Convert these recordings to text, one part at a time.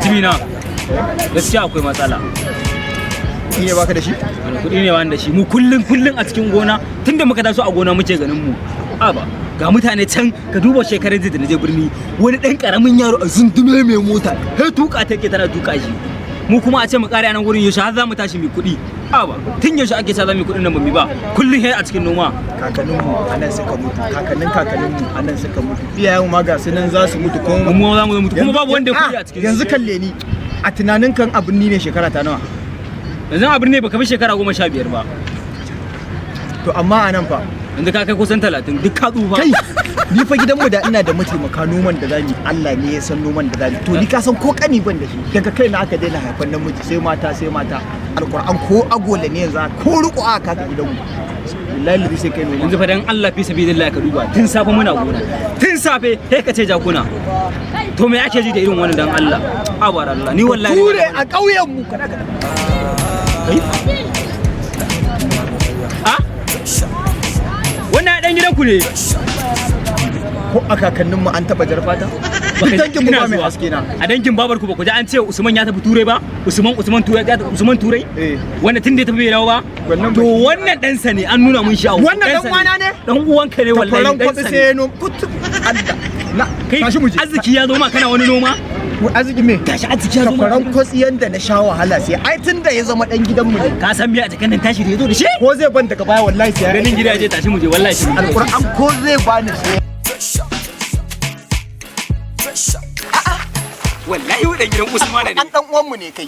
Jimina, gaskiya akwai matsala. Ni ne baka da shi? Wani kuɗi ne wani da shi? Mu kullun kullun a cikin gona, tunda muka taso a gona muke ganin mu. Aba, ga mutane can, ka duba shekarar jiya da na je birni, wani ɗan ƙaramin yaro a zundume mai mota, sai tuka take tana tuka shi. Mu kuma a ce mu ƙare a nan gurin, yaushe har za mu tashi mu kuɗi? Aba, tun yaushe ake sa za mu yi kuɗin nan ba mu ba. Kullun sai a cikin noma. Kakanninmu a nan suka mutu, kakannin kakanninmu a nan suka mutu. Iyayenmu ma ga su nan za su mutu kuma mu ma za mu mutu kuma babu wanda ya kuɗi a cikin. Yanzu kalle ni. A tunanin kan abin ni ne shekara ta nawa? Yanzu a birni baka fi shekara 15 ba. To amma a nan fa? Yanzu ka kai kusan 30, duk ka tsufa. Kai, ni fa gidanmu da ina da mataimaka noman da zamu, Allah ne ya san noman da zamu. To ni ka san ko kani ban da shi. Daga kai na aka daina haifan namiji, sai mata, sai mata. Alquran ko agola ne yanzu ko riko aka kaka gidanmu. Billahi sai kai noma. Yanzu fa dan Allah fi sabilillah ka duba, tun safe muna gona, tun safe sai ka ce jakuna. To me ake ji da irin wannan? Dan Allah, abar Allah, ni wallahi Ture a ƙauyen mu kada kada. Kai, a wannan dan gidan ku ne? Ko a kakanninmu an taba jarfata? Duk dangin mu ba mai haske na. A dangin babar ku ba ku ji an ce Usman ya tafi Turai ba? Usman, Usman Turai, ya tafi Usman Turai. Eh. Wanda tun da ya tafi bai dawo ba. Wannan To wannan ɗansa ne, an nuna mun shi a Wannan dan uwana ne? Dan uwanka ne wallahi. Takwaran ɗansa kwaɗi ne. sai no kutu. Allah. Na Kai, tashi mu je. arziki ya zo ma, kana wani noma? Arziki me? Gashi arziki ya zo ma. Takwaran kwatsi yanda na sha wahala, sai ai tun da ya zama dan gidanmu ne. Ka san me a jikin nan tashi da ya zo da shi? Ko zai ban daga baya, wallahi sai ya Ganin gida je, tashi mu je, wallahi shi. Alquran ko zai bani sai Wallahi dan gidan Usmana ne. An dan uwanmu ne kai.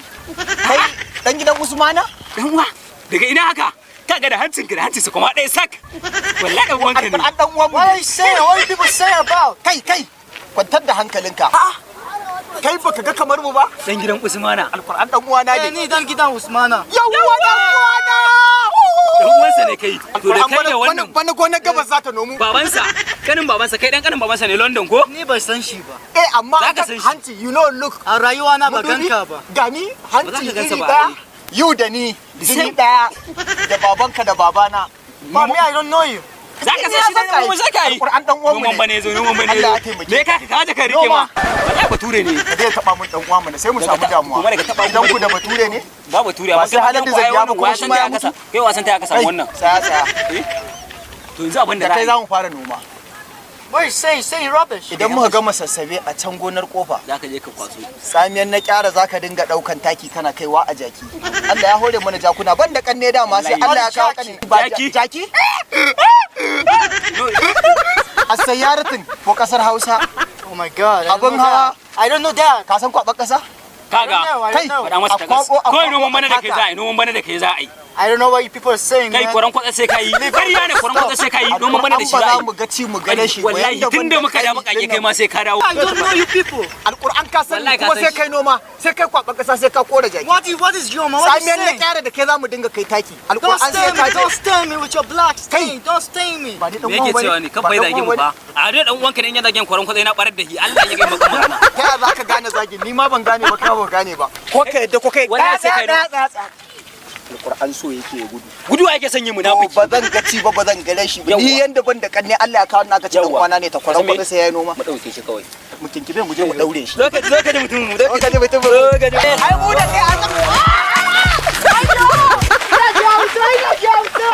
Kai dan gidan Usmana? Dan uwa. Daga ina haka? Kaga da hancinka da hancinsa kuma ɗaya sak. Wallahi dan uwanka ne. Alquran dan uwanmu What are ne. you saying? What are you people saying about? Kai, kai, kwantar da hankalinka. Kai baka ga kamar mu ba? Dan gidan Usmana. Alquran dan uwana Eh, ne. ni dan gidan Usmana. Yawwa, dan uwana. Dan uwansa ne kai. To da kai da wannan bana gonar gabas za ta nomu. Babansa, kanin babansa, kai dan kanin babansa ne London ko? Ni ban san shi ba. Eh, amma Za ka san shi. hanci, you know, look. A rayuwa na ba Madubi, ganka ba. gani Ba za hanci ka gansa iri ba, daya. ai. You da ni jini Same. daya da babanka da babana. But me, I don't know you. Za ka san shi dan uwan ka yi. Alquran dan uwanmu Noman ne. bane zo, noman bane. Allah ya taimake. Me ka ka je ka rike ma? Noma. Wallahi bature ne. Ka zai taba mun dan uwa mana, sai mu Daga samu damuwa. kuma daga taba Idan mu ku da bature ne? Ba bature Ba amma sai halin da zai biya ba, kuma shi ma ya mutu. kai wasan ta aka samu wannan. Tsaya, tsaya. To yanzu abin da Da kai za za mu fara noma. What are you saying? Saying rubbish. Idan muka gama sassabe a can gonar kofa, za ka je ka kwaso. Tsamiyan na kyara za ka dinga daukan taki kana kaiwa a jaki. Allah ya hore mana jakuna, banda kanne dama, sai Allah ya kawo kanin. Ba Jaki? Jaki? A sayaratin ko kasar Hausa. Oh my God. I don't Abin know hawa. that. I don't know that. Ka san kwabar kasa? Kaga. I Kai, don't know. Faɗa masa a ta gas. kwabo, a Kawai kwabo, noman bana da a kai taka. za a yi, noman bana da kai za a yi. I don't know what you people are saying, Kai, man. kwaran kwatsa sai ka yi. Ƙarya ne, kwaran kwatsa sai ka yi, noman bana da shi Alƙur'an za ba a za yi. mu ga ci mu ga rashi ba. Wallahi Yanda tunda ban da muka da kai baƙaƙe, kai ma sai ka dawo. I don't know you people. Alƙur'an ka sani. Wallahi ka Kuma san sai shi. kai noma, sai kai kwaban kasa, sai ka kora jaki. What is your man? What are you Samiyan na saying? kyara da kai za mu dinga kai taki. Don't Alƙur'an sai stain ka me. je. Don't stain me with your black Kai. stain. Don't stain me. Ba ni dan Me uwan yake bane. cewa ne? Kan Ba bai dan zage uwan mu bane. ba. A dai dan uwanka ne in ya zage kwaran kwatsa yana barar da shi. Allah ya ga maka magana. Ta yaya za ka gane zagin? Ni ma ban gane ba, kai ba gane ba. Ko ka yadda ko kai. Wallahi sai kai. Tsaya, tsaya, tsaya. Alƙur'an so yake ya gudu. Gudu ake son yi To munafiki. ba zan ga ci ba, ba zan ga rashi ba. Ni Yawwa. yanda ban da kanne, Allah ya kawo na ka ci dan Yawwa. uwana ne, ta kwaran Ka san me? kwatsa sai ya yi noma. Mu dauke shi kawai. Mu kinkibe mu je mu daure shi. Zo ka, zo ka ji mutum, zo Zo ka ji mutum. Zo ka ji. Ai mu da kai an Ina ji Hausa, ina ji Hausa.